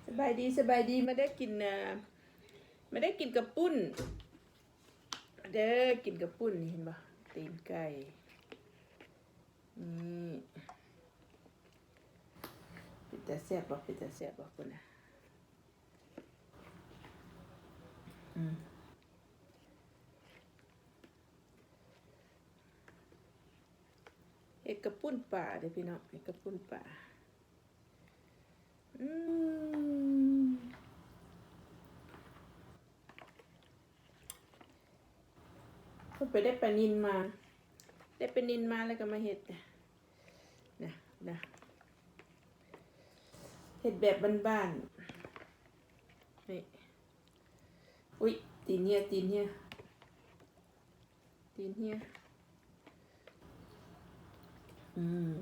ສະບາຍດີ ສະບາຍດີ ມາເດີກິນ ເອີ ມາເດີກິນກະປຸ້ນ ເດີກິນກະປຸ້ນ ນີ້ເຫັນບໍ່ ຕີນໄກ່ ນີ້ ເປັນຕາແຊບບໍ່ ເປັນຕາແຊບບໍ່ ພຸ້ນນະ ອືມ ເຮັດກະປຸ້ນປາເດີພີ່ນ້ອງ ເຮັດກະປຸ້ນປາ ອືມ ເພິ່ນໄປໄດ້ປານິນມາ ໄດ້ປານິນມາແລ້ວກໍມາເຮັດ ນະ ນະ ເຮັດແບບບ້ານໆ ນີ້ ອຸ້ຍ ຕີນເຫຍ ຕີນເຫຍ ຕີນເຫຍ ອືມ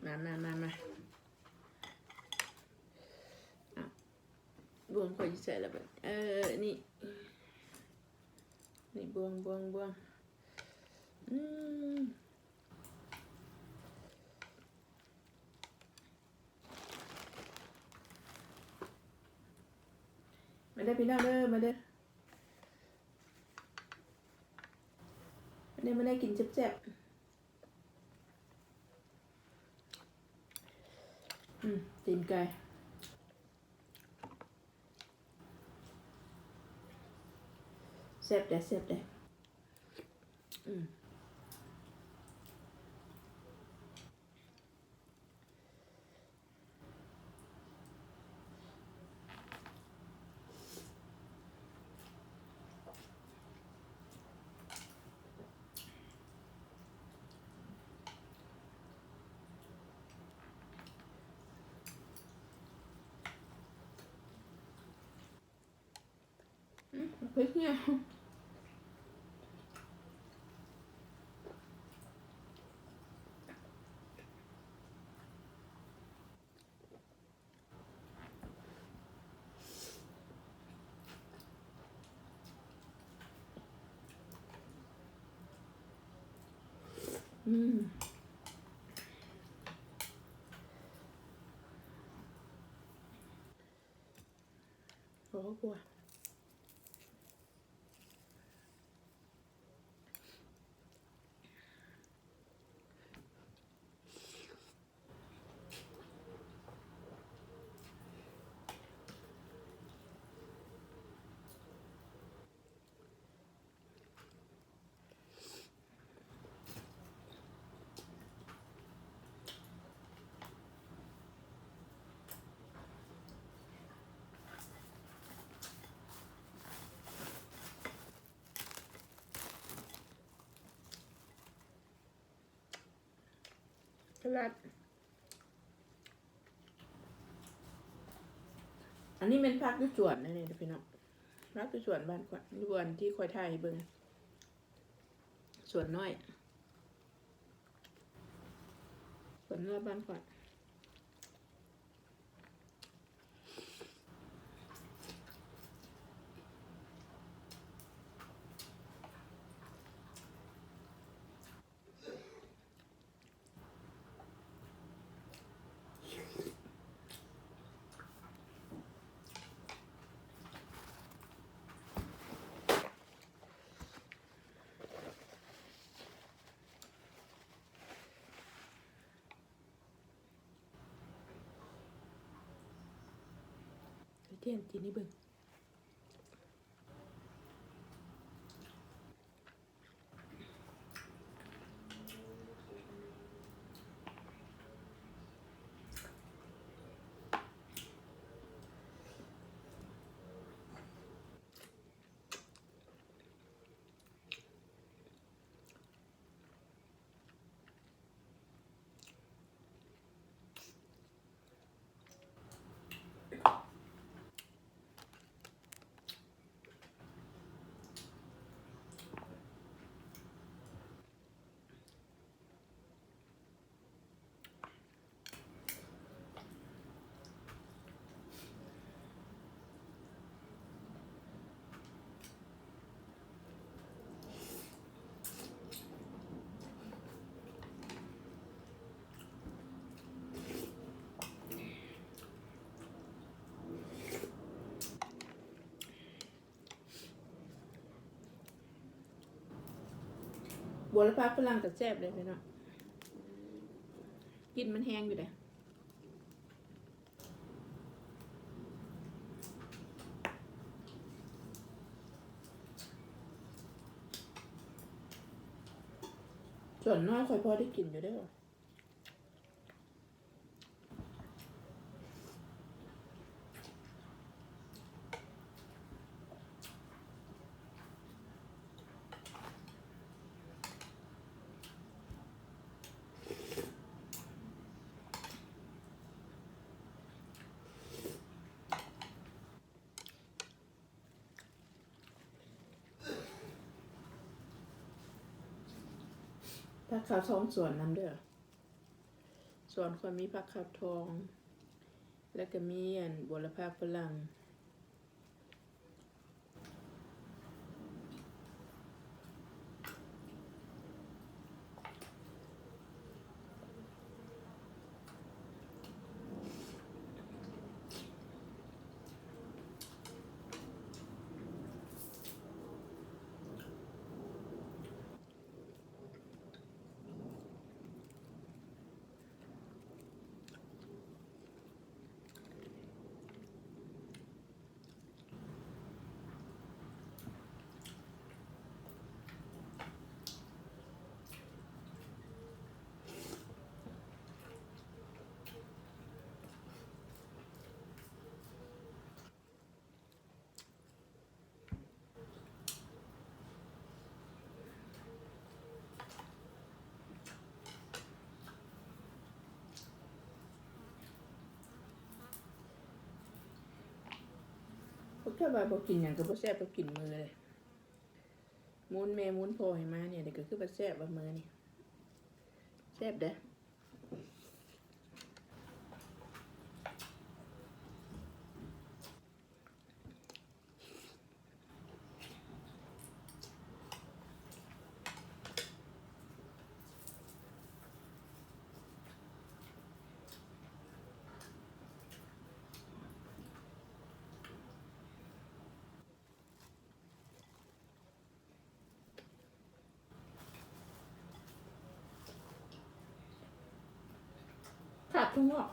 ມາ ມາ ມາ ມາ ອ່ະ ບ່ວງຂ້ອຍຢູ່ໃສລະບັດ ເອີ ນີ້ ນີ້ ບ່ວງ ບ່ວງ ບ່ວງ ອືມ ມາເດີພີ່ນ້ອງເດີ ມາເດີ ມາເດີ ມາເດີ ກິນແຊບໆ ອືມ ຕີນໄກ່ ແຊບເດ້ ແຊບເດ້ ອືມ. ອືມ ເຜັດແຮງ ອືມ. ໂອ້ ກົວ ສະຫຼັດ ອັນນີ້ແມ່ນຜັກຢູ່ສວນ ອັນນີ້ເດີພີ່ນ້ອງ ຜັກຢູ່ສວນບ້ານຂ້ອຍ ຢູ່ບ່ອນທີ່ຂ້ອຍຖ່າຍໃຫ້ເບິ່ງ ສວນນ້ອຍ ສວນນ້ອຍບ້ານຂ້ອຍ. ໄປທຽນກິນໃຫ້ເບິ່ງ. ອ ບົວລະພາຝຣັ່ງກໍແຊບເດ້ພີ່ນ້ອງ ກິ່ນມັນແຮງຢູ່ເດ້. ສ່ວນນ້ອຍຂ້ອຍພໍໄດ້ກິນຢູ່ເດ້. ຜັກຂາວທອງສວນນຳເດີ້. ສວນຂ້ອຍມີຜັກຂາວທອງ ແລ້ວກໍມີອັນບົວລະພາຝຣັ່ງ. ພວກເຈົ້າວ່າບໍ່ກິນຫຍັງກໍບໍ່ແຊບ ກໍກິນມື້ເລີຍ. ມູນແມ່ມູນພໍ່ໃຫ້ມານີ້ ແລ້ວກໍຄືວ່າແຊບວ່າມື້ນີ້ ແຊບເດ້. ຂາດທົ່ວງອກ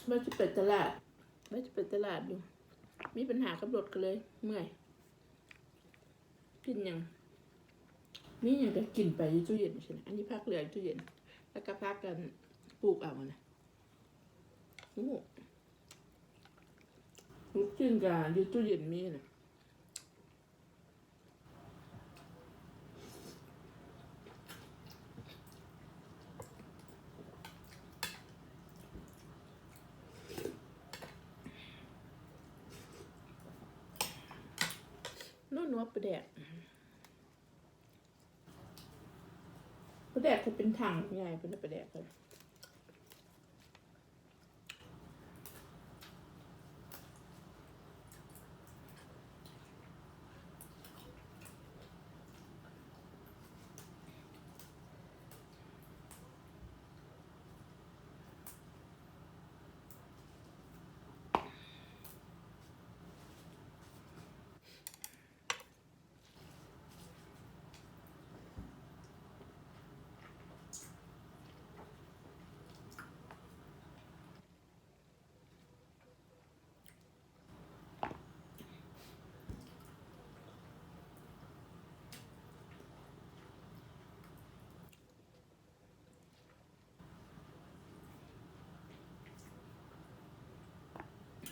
ວ່າຊິໄປຕະຫຼາດ ວ່າຊິໄປຕະຫຼາດຢູ່ ມີບັນຫາກັບລົດກໍເລີຍເມື່ອຍ. ກິນຫຍັງ ມີຫຍັງກໍກິນໄປຢູ່ຕູ້ເຢັນຊີ້ນະ. ອັນນີ້ຜັກເຫຼືອຢູ່ຕູ້ເຢັນ ແລ້ວກໍຜັກກັນປູກເອົານະ. ໂອ້ ລູກຊີ້ນກໍຢູ່ຕູ້ເຢັນມີນະ. ນົວໆ ປາແດກ ປາແດກຄືເປັນຖັງໃຫຍ່ພຸ້ນນະ ປາແດກ.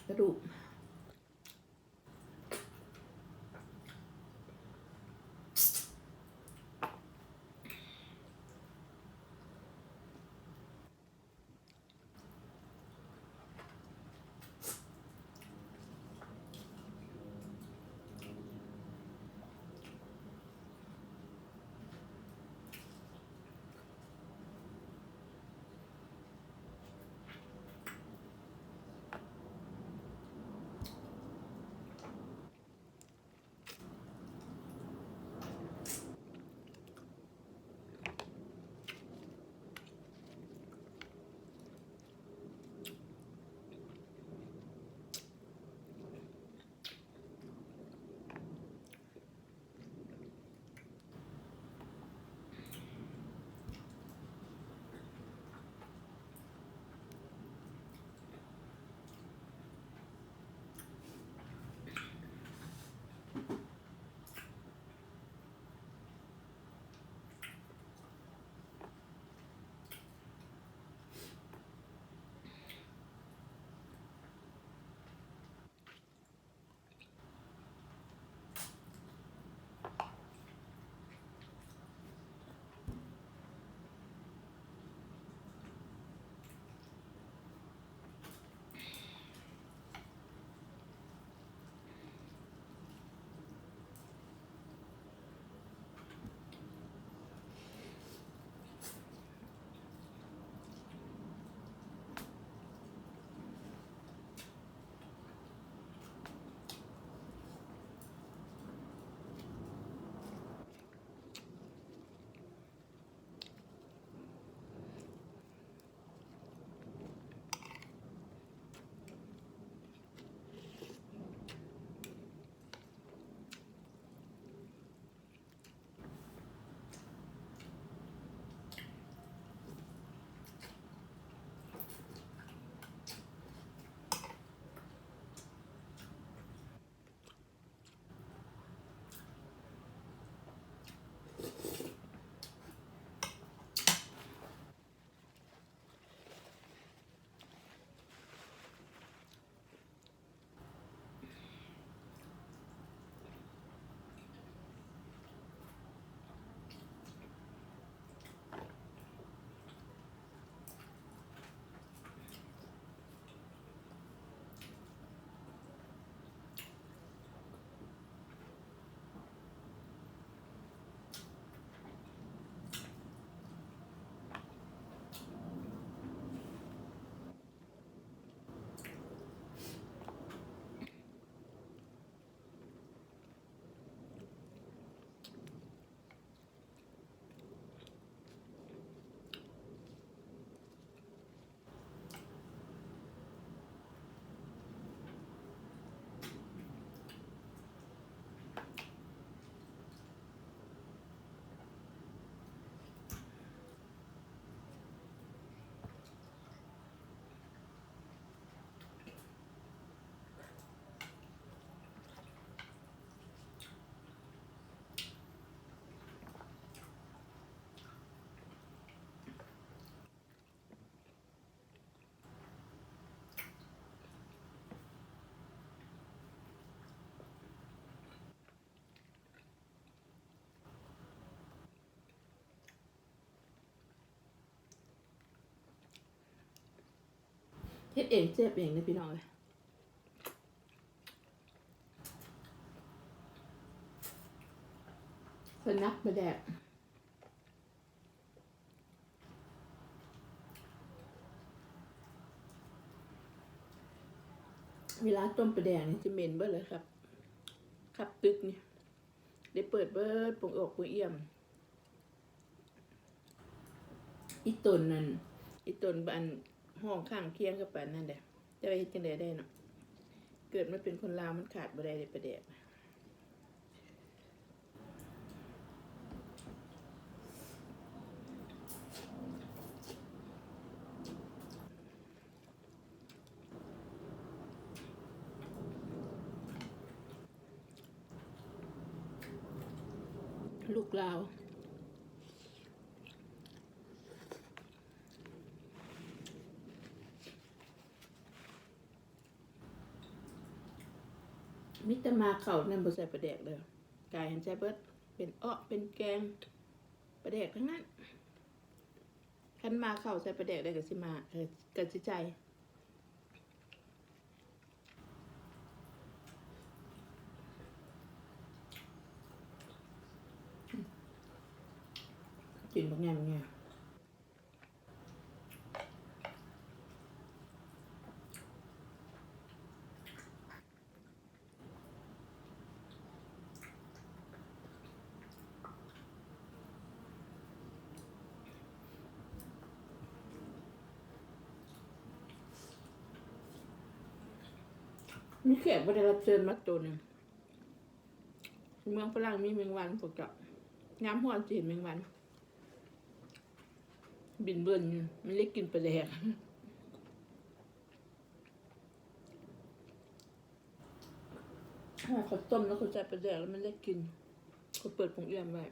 ກະດູກ. ເ ເຮັດເອງແຊບເອງເດີພີ່ນ້ອງເອີຍ. ຂ້ອຍມັກປາແດກ. ເວລາຕົ້ມປາແດກນີ້ຊິເໝັນເບິດເລີຍຄັບ ຄັບຕຶກນີ້ ໄດ້ເປີດເບິດ ປົງອອກປົງອຽມ. ອີຕົນນັ້ນ ອີຕົນອັນ ຫ້ອງຂ້າງຄຽງກັບປານນັ້ນແຫຼະ ແຕ່ວ່າເຮັດຈັ່ງໃດໄດ້ເນາະ ເກີດມາເປັນຄົນລາວມັນຂາດບໍ່ໄດ້ເດ້ປາແດກ. ລູກລາວ ມີແຕ່ໝ່າເຂົ້ານັ້ນບໍ່ໃສ່ປາແດກເດີ ກາຍຫັ້ນໃສ່ເບິດ ເປັນເອາະເປັນແກງ ປາແດກທັງນັ້ນ. ຄັນໝ່າເຂົ້າໃສ່ປາແດກໄດ້ກໍຊິໝ່າ ເອີ ກໍຊິໃສ່. ກິນບັກໃຫຍ່ບັກໃຫຍ່. ມີແຂກບໍ່ໄດ້ຮັບເຊີນມາໂຕໜຶ່ງ ເມືອງຝຣັ່ງມີແມງວັນ ພວກເຈົ້າ ຍາມຮ້ອນຊິເຫັນແມງວັນບິນເວີນຢູ່ ມັນໄດ້ກິນປາແດກ. ເຂົ້າຕົ້ມແລ້ວເຂົາໃສ່ປາແດກແລ້ວມັນໄດ້ກິນ ເຂົາເປີດປົງອຽມໄວ້. ເ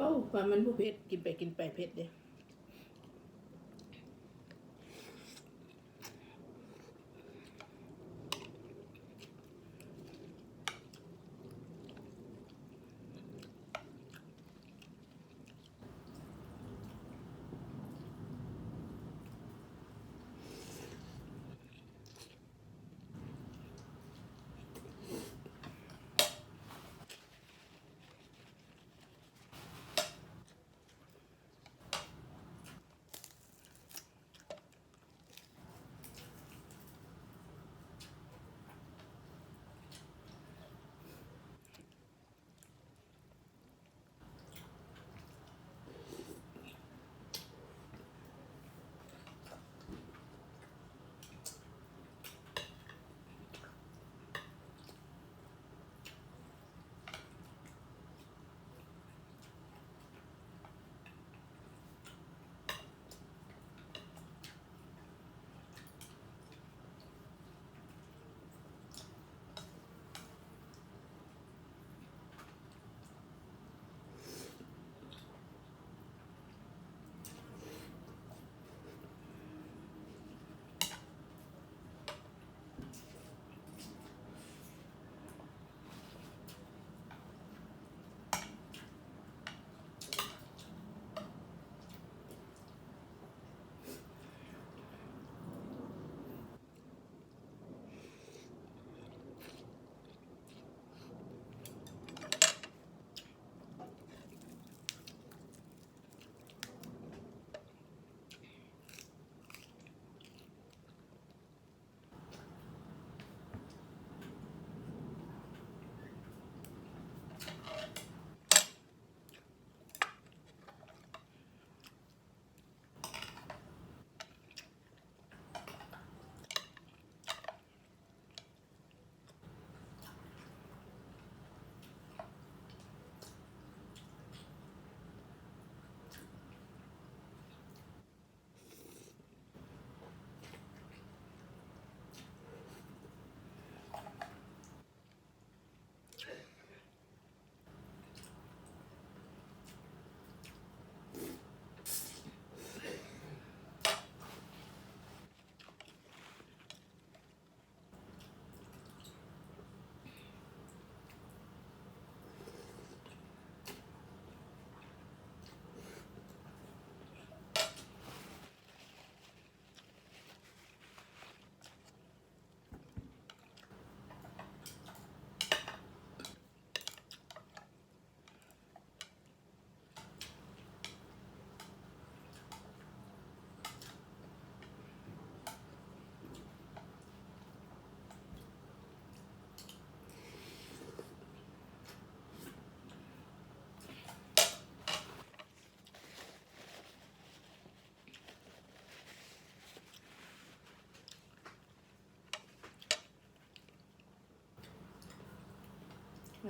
ໂອ້ ວ່າມັນບໍ່ເຜັດ ກິນໄປກິນໄປເຜັດເດ້.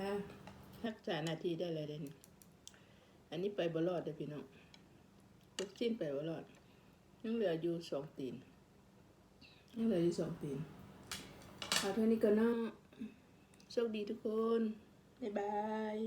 ອ່າ ຮັກສາໜ້າທີ່ໄດ້ແລ້ວເດ້ນີ້. ອັນນີ້ໄປບໍ່ລອດເດ້ພີ່ນ້ອງ, ລູກຊີ້ນໄປບໍ່ລອດ, ຍັງເຫຼືອຢູ່ສອງຕີນ, ຍັງເຫຼືອຢູ່ສອງຕີນ. ເອົາເທົ່ານີ້ກ່ອນເນາະ, ໂຊກດີທຸກຄົນ, ບາຍບາຍ.